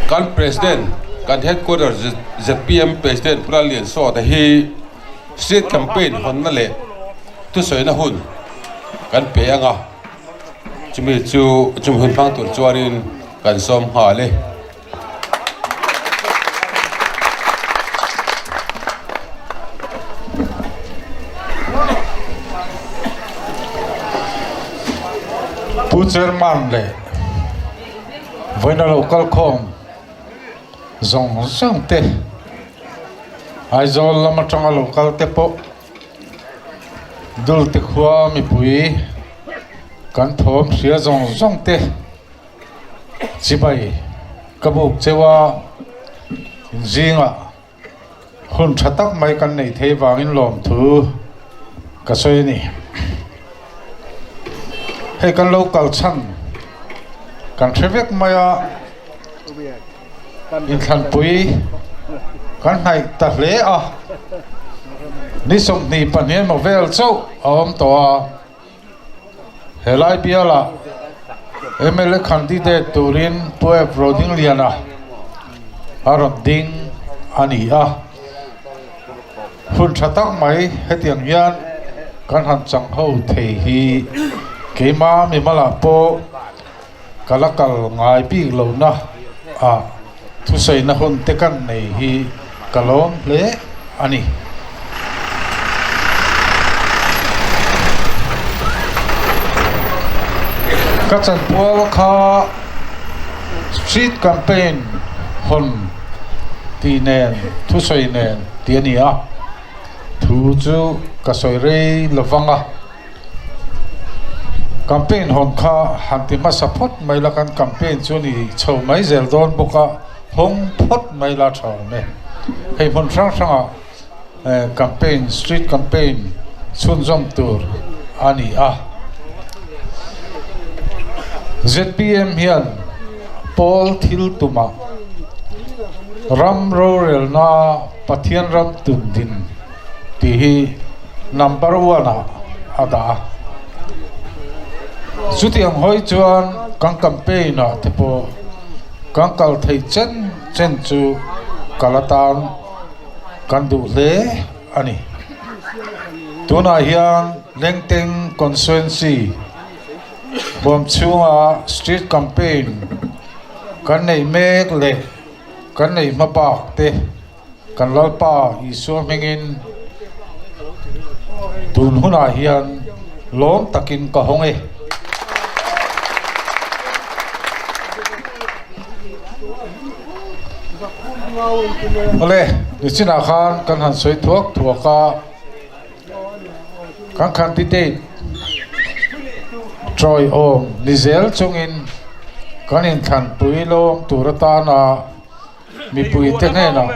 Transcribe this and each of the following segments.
Kan President, kan Headquarter zpm President Pu Lalliansawta hi Street Campaign hawnna leh thusawina hun kan pe ang a, chumi chu chumi hun hmang tur chuanin kan sawm nghal e. Pu Chairman leh vawiina lo kal khawm zawng zawng te Aizawl lam atanga lo kal te pawh Dulte khua mipui kan thawm hria zawng zawng te. Chibai ka buk cheu a, zingah hun tha tak mai kan neih theih vangin lawmthu ka sawi a ni. Hei kan lo kal chhan kan hre vek mai a, inthlanpui kan hnaih ta hle a, ni 22 emaw vel chauh a awm tawh a. Helai bialah mla candidate turin Pu Ep Rodingliana a rawn ding a ni a, hun tha tak mai hetiang hian kan han chang ho thei hi keima mimalah pawh ka la kal ngai bik lohna ah thusaina hun te kan nei hi ka lawm hle a ni. Ka chanpual kha street campaign hawn tih nen thusawi nen tih a ni a, thu chu ka sawi rei lovang a. Campaign hawn kha han ti hmasa phawt mai la kan campaign chu ni chho mai zel dawn bawk a hawng phawt mai la tha awm e. Hei hmun hrang hrangah campaign street campaign chhunzawm tur a ni a. Zpm hian pawl thil tumah ram rorelna Pathian ram tum din tih hi number one ah a dah a. Chutiang hawi chuan kan campaign ah te pawh kan kal theih chen chen chu kal atan kan duh hle a ni. Tunah hian Lengteng Constituency huam chhunga street campaign kan neih mek leh kan neih hma bak te Kan Lalpa Isua hmingin tun hunah hian lawm takin ka hawng e. Awle, nichinah khan kan han sawi thuak thuak a, kan candidate tawiawm ni zel chungin kan inthlanpui lawm tur atana Mipuite hnenah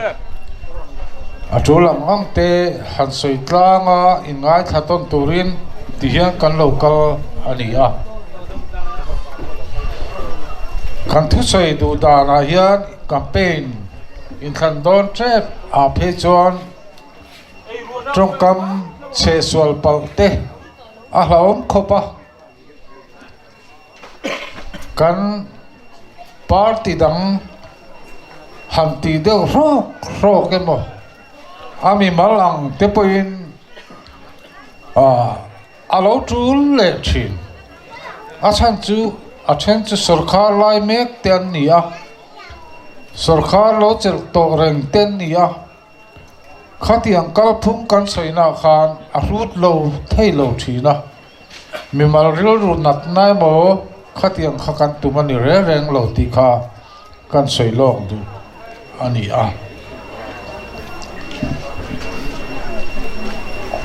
a tul ang ang te han sawi tlang a, inngaithla tawn turin ti hian kan lo kal a ni a. Kan thusawi duh danah hian campaign inthlan dawn tep ah phei chuan tawngkam chhehsual palh te a hlauhawm khawp a. Kan party dang han tih deuh hrawk hrawk emaw a mimal ang te pawhin ah a lo tul leh thin. A chhan chu a then chu sawrkhar lai mek te an ni a, sawrkhar lo chelh tawh reng te an ni a. Khatiang kalphung kan sawinaah khan a hrut lo thei lo thin a, mimal rilru natna emaw khatiang kha kan tum a ni reng reng lo tih kha kan sawi lawk duh a ni a.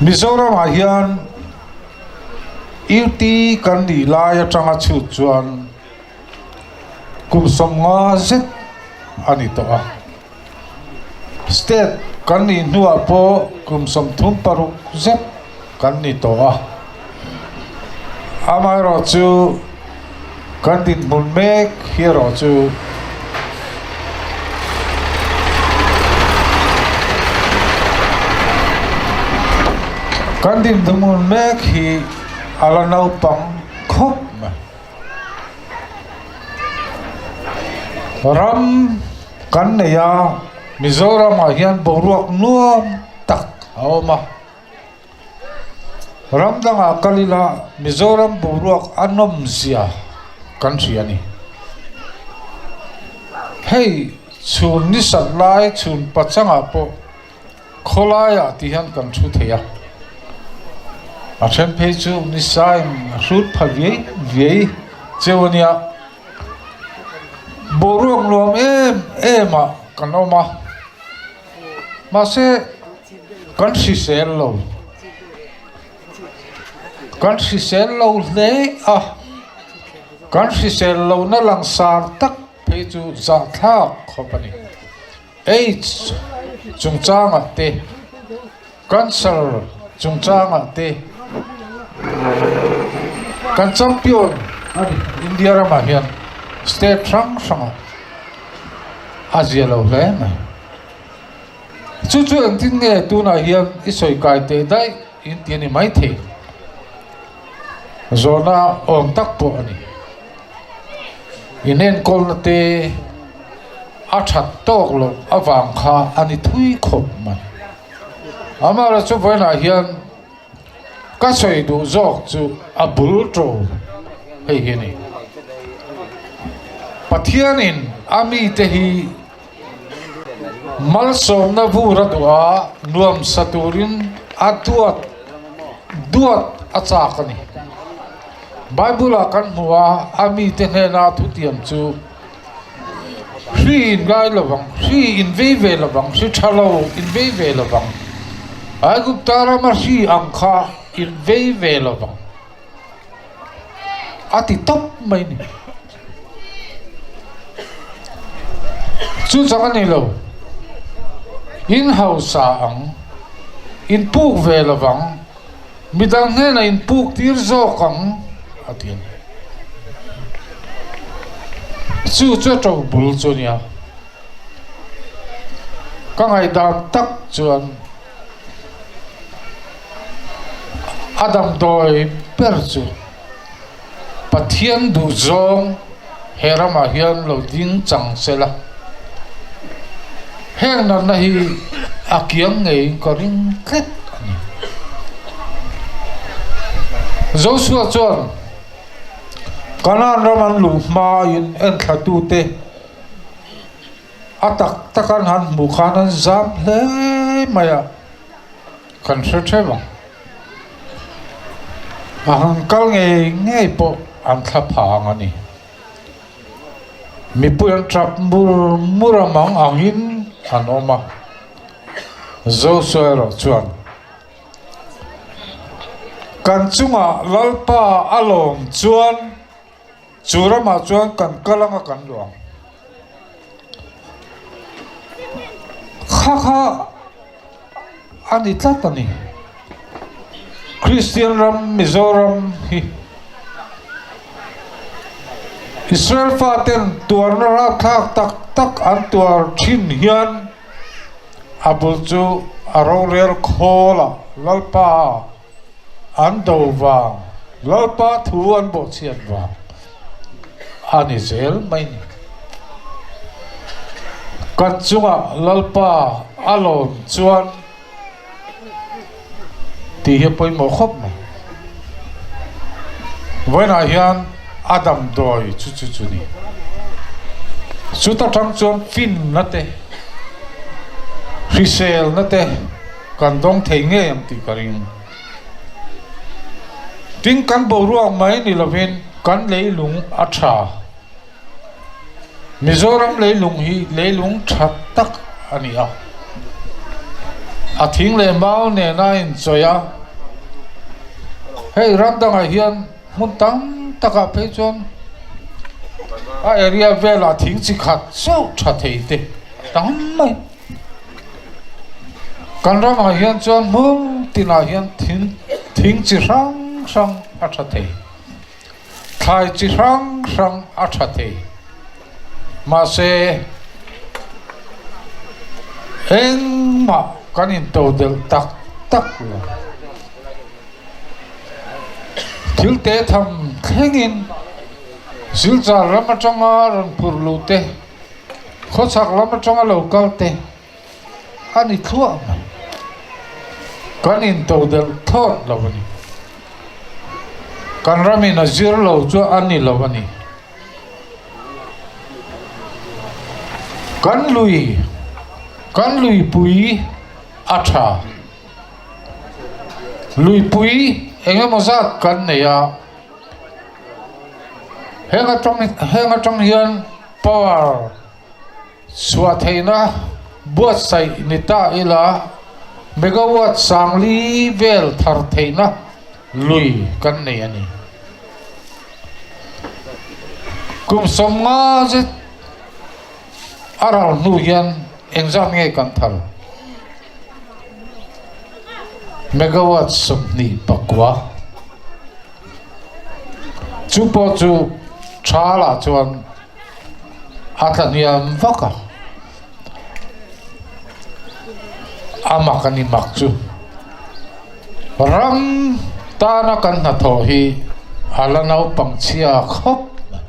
Mizoramah hian UT kan nih lai atanga chhut chuan kum 50 zet a ni tawh a. State kan nih hnuah pawh kum 36 zet kan ni tawh a, amaherawhchu kan dinhmun mek hi erawh chu kan dinhmun mek hi a la naupang khawp mai. Ram. Kan nei a, Mizoramah hian boruak nuam tak a awm a. Ram dangah kal ila Mizoram boruak a nawmzia kan hria a ni. Hei chhun ni sat lai chhun pachangah pawh khawlaiah ti hian kan thu thei a. A then phei chu nisain a hrut pha viai viai cheu a nia. Boruak nuam em em ah kan awm a mahse kan hrisel lo kan hrisel lo hle a kan hrisel lohna langsar tak phei chu zahthlak khawp a ni aids chungchangah te. Cancer chungchangah te kan champion a ni India ramah hian state hrang hrangah a zia lo hle mai. Chu chu engtin nge tunah hian i sawi kai teh daih in ti a ni maithei. Zawhna awm tak pawh a ni. Inenkawlna te a that tawk loh avang kha a ni thui khawp mai. Amaherawhchu chu vawiinah hian ka sawi duh zawk chu a bul to hei hi a ni. Pathianin a mite hi malsawmna vur a duh a, nuamsa turin a duat duat a chak a ni. Bible-ah kan hmu a, a mite hnena thutiam chu. Hri in ngai lo vang, hri in vei ve lo vang, hri tha lo in vei ve lo vang. Aigupta rama hri ang kha in vei ve lo vang. A ti tawp mai ni. Chu chang a ni lo. In hausa ang, in puk ve lo vang, Midang hnenah in puk tir zawk ang, a ti a ni. Chu chu a to bul chu a nia. Ka ngaihdan tak chuan a damdawi ber chu Pathian duhzawng he ramah hian lo ding chang se la. Heng natna hi a kiang ngeiin ka ring tlat a ni. Joshua chuan Kanaan ram an luh hmain enthlatute a tak tak an han hmuh khan an zam hle mai a, kan hre theuh ang. A han kal ngei ngei pawh an thla phang a ni. Mipui an tap mur mur a mang angin an awm a, Joshua erawh chuan, Kan chungah Lalpa a lawm chuan chu ramah chuan kan kal anga kan luang. Kha kha a ni tlat a ni. Kristian ram Mizoram hi Israel faten tuarna rapthlak tak tak an tuar thin hian a bul chu a rorel khawl a, Lalpa an do vang, Lalpa thu an bawhchhiat vang a ni zel mai ni. Kan chungah Lalpa a lawm chuan tih hi a pawimawh khawp mai. Vawiinah hian a damdawi chu chu chu ni. Chuta tang chuan finna te, hriselna te kan dawng thei ngei ang tih ka ring. Tin, kan boruak mai ni lovin kan leilung a tha. Mizoram leilung hi leilung tha tak a ni a. A thing leh mau nen a inchawih a. Hei ram dangah hian hmun tam takah phei chuan a area velah thing chi khat chauh tha thei te tam mai. Kan ramah hian chuan hmun tinah hian thing thing chi hrang hrang a tha thei. Thlai chi hrang hrang a tha thei. Mahse, engmah kan intodelh tak tak lo. Thil te tham thlengin Silchar ram atanga rawn phur luh te. Khawchhak lam atanga lo kal te a ni thluah mai. Kan intodelh thlawt lo a ni. Kan ramin a zir lo chu a ni lo a ni. Kan lui, kan luipui a tha. Luipui eng emaw zat kan nei a, heng atang heng atang hian power chhuah theihna buatsaih ni ta ila megawatt sangli vel thar theihna lui kan nei a ni. Kum 50 zet a ral hnu hian engzat nge kan thar? Megawatt 29. Chu pawh chu thalah chuan a tla hniam vak a, a mak a ni mak chu. Ram tana kan hnathawh hi a la naupang chhia khawp mai,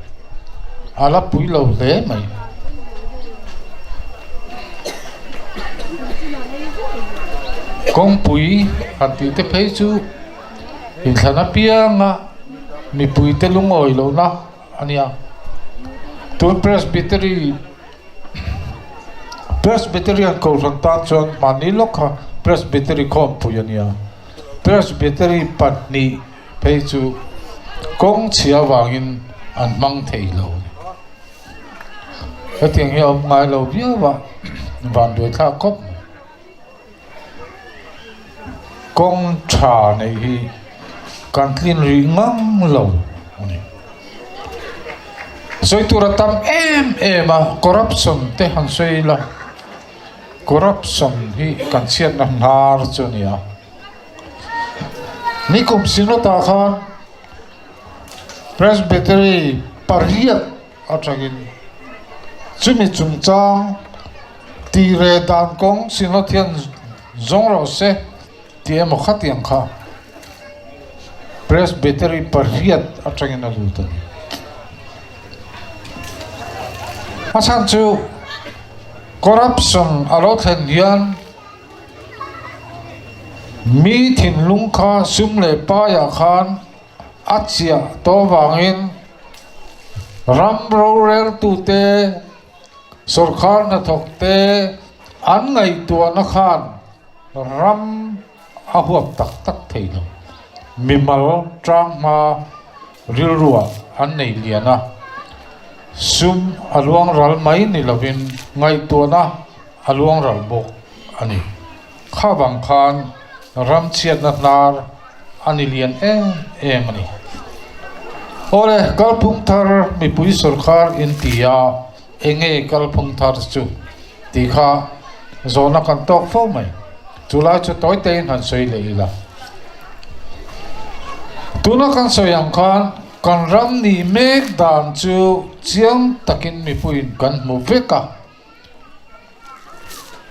a la pui lo hle mai. Kawngpui han tih te phei chu inthlan apianga mipuite lungawi lohna a nia. Tun Presbytery Presbyterian Kohhran tan chuan mahni lawk kha Presbytery khawmpui a nia. Presbytery pahnih phei chu kawng chhia vangin an hmang thei lo a ni. Hetiang hi a awm ngai lo viau a, vanduai thlak khawp mai. Kawng tha neih hi kan tlin rih ngang lo a ni. Sawi tur a tam em em a, corruption te han sawi ila, corruption hi kan chhiatna hnar chu a ni a. Nikum Synod-ah khan Presbytery pariat atangin chumi chungchang tih reh dan kawng Synod hian zawng rawh se tih emaw khatiang kha Presbytery pariat atangin a lut a ni. A chhan chu corruption a lo thlen hian mi thinlung kha sum leh paiah khan a chiah tawh avangin ram roreltute, sawrkar hnathawkte an ngaihtuahna khan ram a huap tak tak thei lo. Mimal tanghma rilruah an nei lian a, sum a luang ral mai ni lovin ngaihtuahna a luang ral bawk a ni. Kha vang khan ram chhiatna hnar a ni lian em em a ni. Awle, kalphung thar mipui sawrkar in ti a, enge kalphung thar chu tih kha zawhna kan tawk fo mai. Chu lai chu tawi tein han sawi leh ila. Tuna kan sawi ang khan kan ram nih mek dan chu chiang takin mipuiin kan hmu vek a.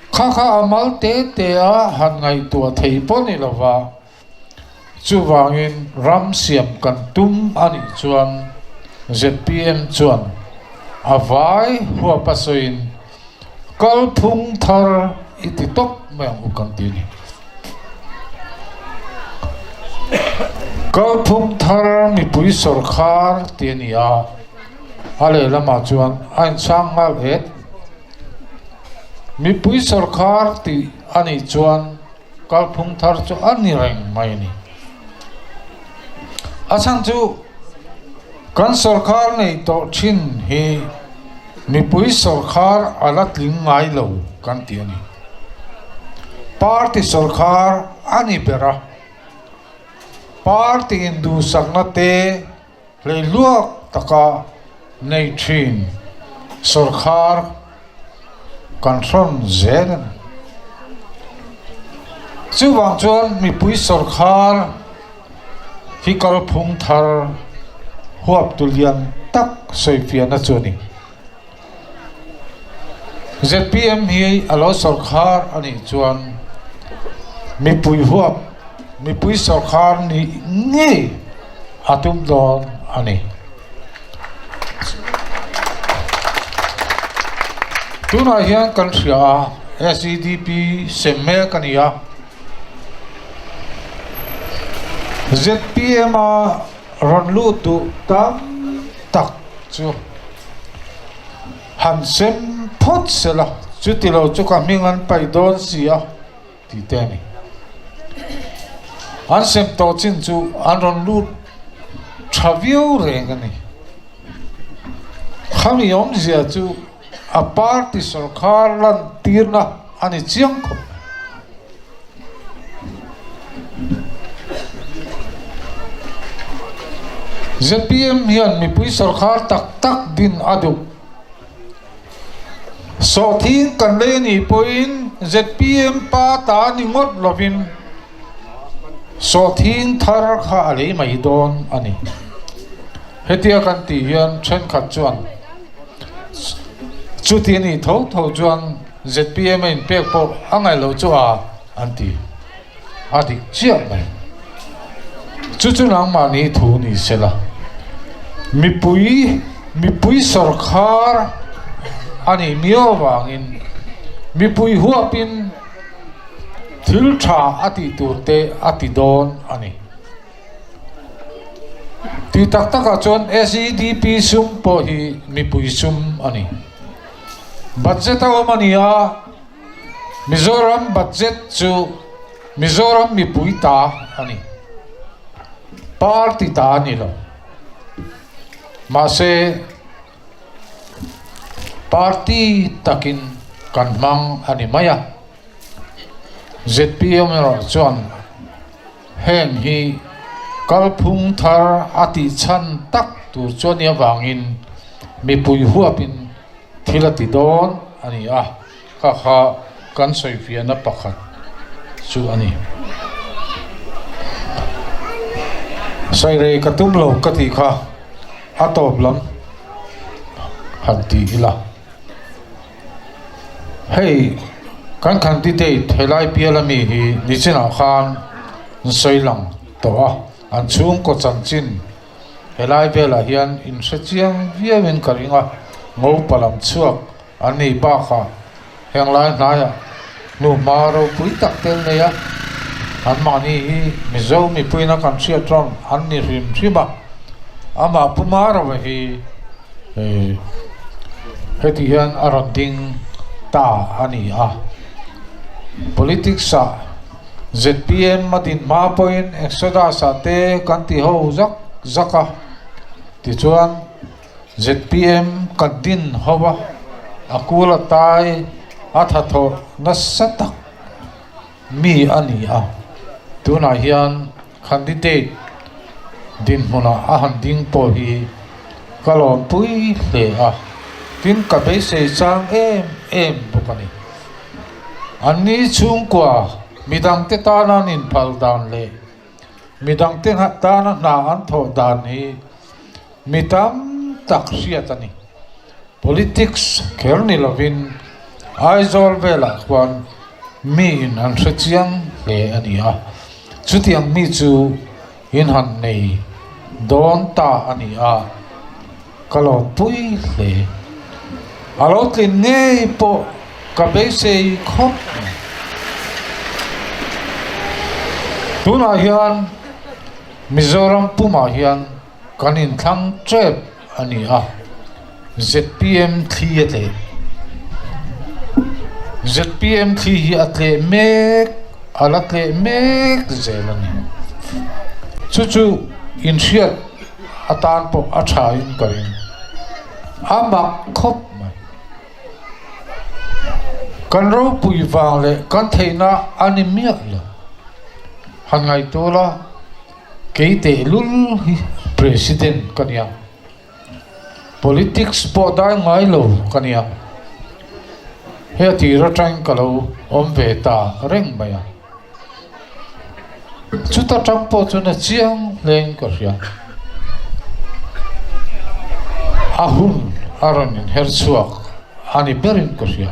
Kha kha a mal te te a han ngaihtuah thei pawh ni lo va, chuvangin ram siam kan tum a nih chuan zpm chuan a vai huap a sawiin kalphung thar i ti tawp mai ang u kan ti a ni. Kalphung thar mipui sawrkhar ti a ni a. A lehlamah chuan a inchhang nghal et. Mipui sawrkhar tih a nih chuan kalphung thar chu a ni reng mai a ni. A chhan chu kan sawrkhar nei tawh thin hi mipui sawrkhar a la tling ngai lo kan ti a ni. Party sawrkhar a ni ber a, party induhsakna te, Hleihluak taka nei thin sawrkhar kan hrawn zel a ni. Chuvang chuan mipui sawrkhar hi kalphung thar huap tu lian tak sawifiahna chu a ni. Zpm hi a lo sawrkhar a nih chuan mipui huap, mipui sawrkhar nih ngei a tum dawn a ni. Tunah hian kan hria a, SEDP sem mek a ni a. Zpm a rawn lut duh tam tak chu han sem phawt sela, chuti lo chu ka hming an paih dawn si a tih te a ni. An sem tawh chin chu an rawn lut tha viau reng a ni. Khami awmzia chu a party sawrkar lantirna a ni chiang khawp mai. Zpm hian mipui sawrkar tak tak din a duh. Sawhthing kan lei a nih pawhin zpm pa ta ni ngawt lovin sawhthing thar kha a lei mai dawn a ni. Hetia kan tih hian thenkhat chuan chuti a nih tho tho chuan zpm a inpek pawh a ngaih loh chu a an ti. A dik chiah mai. Chu chu nangmahni thu ni se la. Mipui mipui sawrkhar a nih miau avangin mipui huapin thil tha a tih tur te a ti dawn a ni. Tih tak takah chuan SEDP sum pawh hi mipui sum a ni. Budget a awm a ni a, Mizoram budget chu Mizoram mipui ta a ni. Party ta a ni lo. Mahse, party takin kan hmang a ni mai a. Zpm erawh chuan heng hi kalphung thar a tih chhan tak tur chu a nih avangin mipui huapin thil a ti dawn a ni a, kha kha kan sawifiahna pakhat chu a ni. Sairei ka tum lo ka tih kha a tawp lam han ti ila. Hei kan candidate helai bial ami hi nichinah khan an sawi lang tawh a, an chhungkaw chanchin helai velah hian in hre chiang viau in ka ring a, ngopa lam chhuak an nih bakah heng lai hnaiah hnuhma ropui tak tel nei a, anmahni hi Mizo mipuina kan hriat rawn an ni hrim hrim a, amah Pu Marova hi. Heti hian a rawn ding ta a ni a. Politics ah zpm a din hma pawhin Exodus ah te kan ti ho zak zak a, tichuan zpm kan din ho a, a kul a tai a tha thawh nasa tak mi a ni a, tunah hian Candidate dinhmunah a han ding pawh hi ka lawmpui hle a, tin ka beisei chang em em bawk a ni. Anni chhungkua midangte tana an inphal dan leh midangte tana hna an thawh dan hi mi tam tak hriat a ni. Politics kher ni lovin Aizawl velah khuan miin an hre chiang hle a ni a, chutiang mi chu in han nei dawn ta a ni a, ka lawmpui hle. A lo tlin ngei pawh ka beisei khawp mai. Tunah hian Mizoram pumah hian Kan inthlang tep a ni a, zpm thli a tleh. Zpm thli hi a tleh mek, a la tleh mek zel a ni. Chu chu inhriat atan pawh a tha in ka ring. A mak khawp mai. Kan ropui vang leh kan theihna a ni miah lo. Han ngaihtuah la. Kei tehlul hi President ka nia, Politics pawh dai ngai lo ka nia, he tir atangin ka lo awm ve ta reng mai a. Chuta tang pawh chuan a chiang hlein ka hria. A hun a rawn inher chhuak a ni berin ka hria.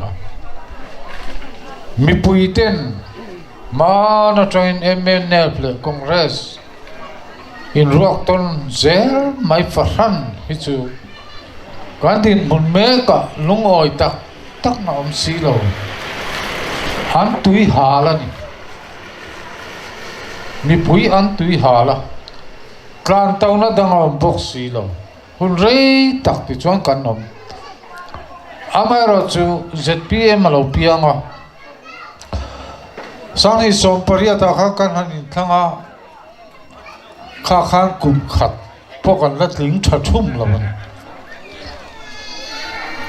Mipui ten. Hmaan atangin mnf leh Congress inruak tawn zel mai fahran hi chu kan dinhmun mekah lungawi tak tak. tak na awm si lo. An tui hal a ni. Mipui an tui hal a, tlan tona dang a awm bawk si lo. Hun rei tak tichuan kan awm. Amaherawhchu zpm a lo piang a, Sanghnih 18 ah khan kan han inthlang a, kha khan kum khat pawh kan la tling tha thum lo a ni.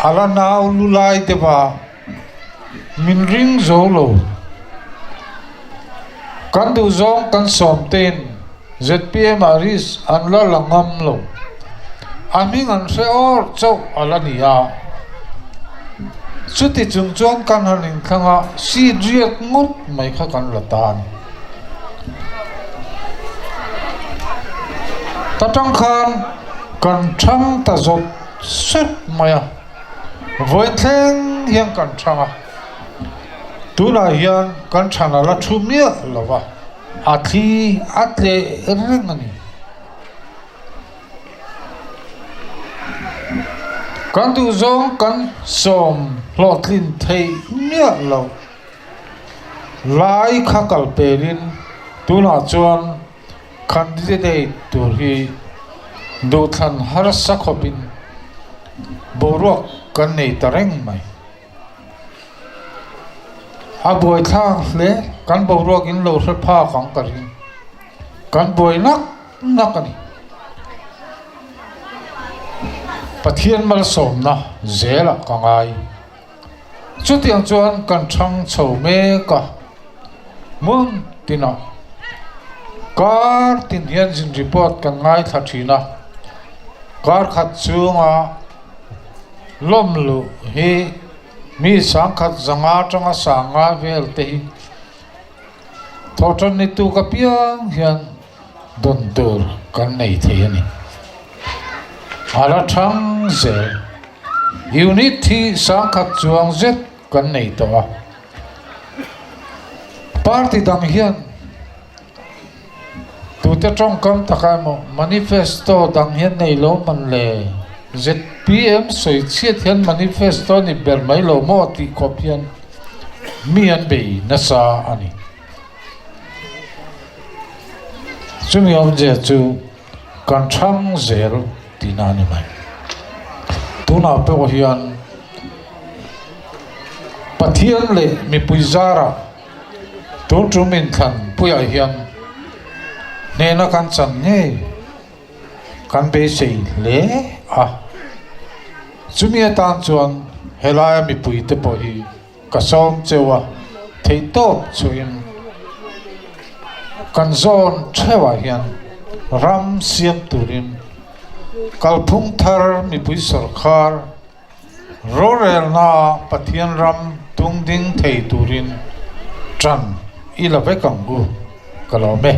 A la nau lu lai deuh a, min ring zo lo. Kan duhzawng kan sawm tein zpm ah risk an la la ngam lo. A hming an hre awr chauh a la ni a. Chuti chung chuan kan han inthlang a, seat riat ngawt mai kha kan la ta a ni. Ta tang khan kan thang ta zawt sep mai a, vawiin thleng hian kan thang a, tunah hian kan than a la thu miah lo va, a thli a tleh reng a ni. Kan duhzawng kan sawm hlawhtlin theih miah loh. Lai kha kal pelin tunah chuan candidate tur hi duhthlan harsa khawpin boruak kan nei ta reng mai. A buaithlak hle, kan boruak in lo hre phak ang ka ring. Kan buai nak nak a ni. Pathian malsawmna zelah ka ngai. Chutiang chuan kan thang chho mek a, hmun tinah kar tin hian zin report kan ngaithla thin a, kar khat chhunga lawm luh hi mi sangkhat zanga atanga sanga vel te hi thawhtan ni tuk apiang hian dawn tur kan nei thei a ni. A la thang zel. Unit hi sangkhat chuang zet kan nei tawh a. Party dang hian tute tawngkam taka emaw manifesto dang hian nei lo man le? Zpm sawi chhiat hian manifesto ni ber mai lo maw tih khawp hian mi an bei nasa a ni. Chumi awmzia chu kan thang zel tihna a ni mai. Tunah pawh hian Pathian leh mipui zarah tun tum inthlan puiah hian hnehna kan chan ngei kan beisei hle a. Chumi atan chuan helaia mipuite pawh hi Ka sawm cheu a, theihtawp chuin kan zawn theuhah hian ram siam turin kalphung thar mipui sawrkhar rorelna Pathian ram tung ding thei turin tan i la vek ang u, ka lawm e.